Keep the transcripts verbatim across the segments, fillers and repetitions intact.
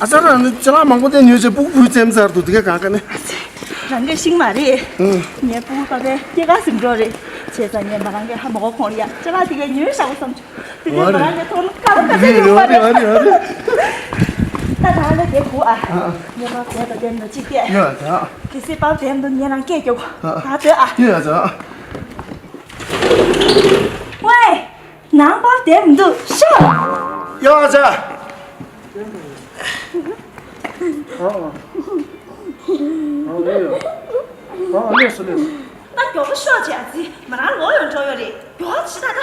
ཨ་ཅག་རང་ནི་ཅ་ལག་མང་པོ་དེ་ཉོས་བྱས་སྤུ་གུ་བུ་བཙེམ་ཚར་འདུག་དེ་ག་ག་ག་ནི། རང་གི་ཤིང་མ་རེད། ཨང་། ངའི་སྤུ་གུ་པ་ཕའི་སྐྱེས་སྐར་ཟིན་འགྲོ་རེད། བྱས་ཙང་ངས་མ་རང་གི་ཧ་མ་གོ་ཁོང་ལ་ཡ་ཅ་ལག་དེ་ག་ཉོས་བཞག་པ་བསམ་བྱུང་། དེ་གས་མ་རང་གི་ཐོག་ལ་དཀའ་ལས་ཁག་ཅིག་ཡོད་མ་རེད། ད་ད་ལས་དེ་གོ་ཨ། ངས་པ་ཕའི་ད་དེ་འདྲ་ཅིག་བལྟས། ཡོད་ད། གལ་སྲིད་པ་ཕའི་འདུག་ངས་རང་སྐད་རྒྱོབ། ད་སྡོད་ཨ། ཡོད་ད། ཝེ། ནང་པར་བསྡད་མི་འདུག་ཤོག་ཡོང་ཨ་ཅག་ཨ་ཨ། ཨ་ཨ་ལས་སོ་ལས་སོ། ད་མགྱོགས་པོ་ཤོག་ཅིག་ཨ་ཙི། མ་རང་ལོག་ཡོང་འགྲོ་ཡོད་རེད། མགྱོགས་ཅིག་ད་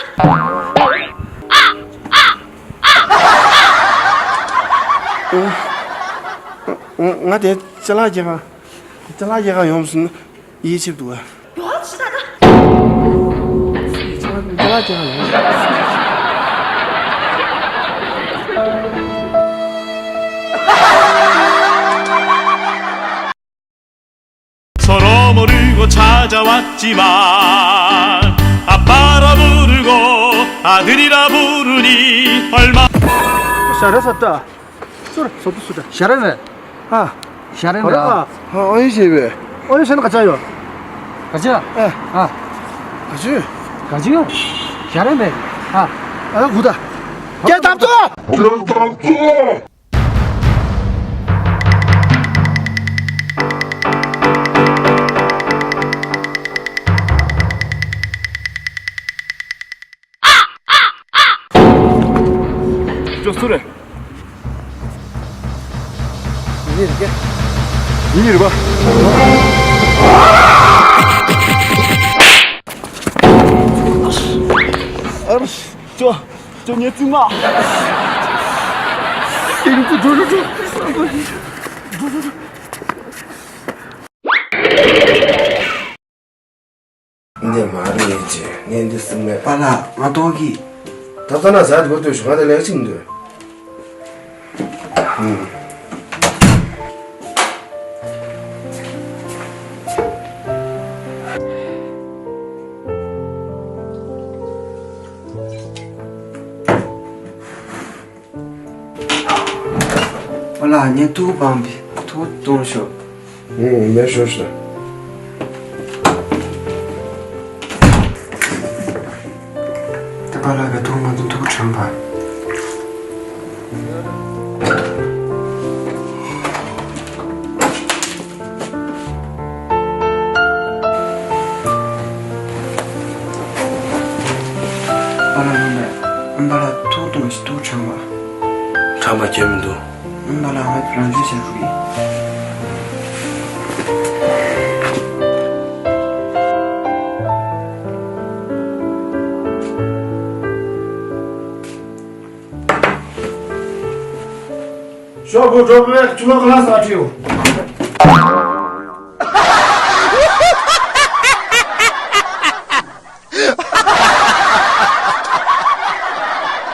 ད། ང་དེ་ཅ་ལག་རྒྱག་ག་ཅ་ལག་རྒྱག་ག་ཡོང་སོང་། ཡིད་ཆེས་འདུག་ག་ཡོད་ཅི་ད་ད། ཅ་ལག་ཅ་ལག་ཡོད། 서로 모르고 찾아왔지만 아빠라 부르고 아들이라 부르니 얼마 ཤ་ར་ས་ཏ། ཟུར་སོ་ཏུ་སུ་ཏ། ཤ་ར་མེ། ཨ། ཤ་ར་མེ། ཨ། ཨ་ཨོ་ཡི་ཤེས་པས། ཨོ་ཡི་ཤེས་ན་ག་ཅག་ཡོད། ག་ཅག་ཨ། ཨ། ག་ཅུ། ག་ཅུ། ཤ་ར་མེ། ཨ། ཨ་གུ་ཏ། ཀྱེ་དམ་ཚོ། ཅོ་སུ་རེད། ཡིན་རེད་ཀྱེ། ཡིན་རེད་པ། ཨ་ར། ཅོ། ཅོ་ངའི་རྩིག་མ། ཨིན་ཙི་འགྲོ་འགྲོ་འགྲོ། འདི་མ་རེད་ཅེས་ངས་འདི་གསུངས་མེད། པཱ་ལགས་ང་ལྟོགས་ཀྱི། ད་ལྟ་ན་ཟ་དགོས་འདོད་བྱུང་ང་དེ་ལེགས་ཅིག་འདོད། ཨུམ། པཱ་ལགས་ངས་ཐུག་པའམ་ཐུག་གཏོང་ཤོག་ཨུམ། མེད་ཤོག་ཤོག་ད་པཱ་ལགས་ཀྱིས་ཐུག་མ་ཐུག་ཐུག་དྲན་པ། པཱ་ལགས་ཡོང་མེད། ཨམ་པཱ་ལགས་ཐུག་གཏོང་ཞིག་ཐུག་དྲན་པ། དྲན་པ་བརྗེད་མི་འདུག་ཨམ་པཱ་ལགས་ང་རང་བྱས་བྱས་ཕུག་ཡིན། ཤོག་བུ་འགྲོ་བས་ཆུ་ལོག་ག་ལ་ས་ཁྲིའུ།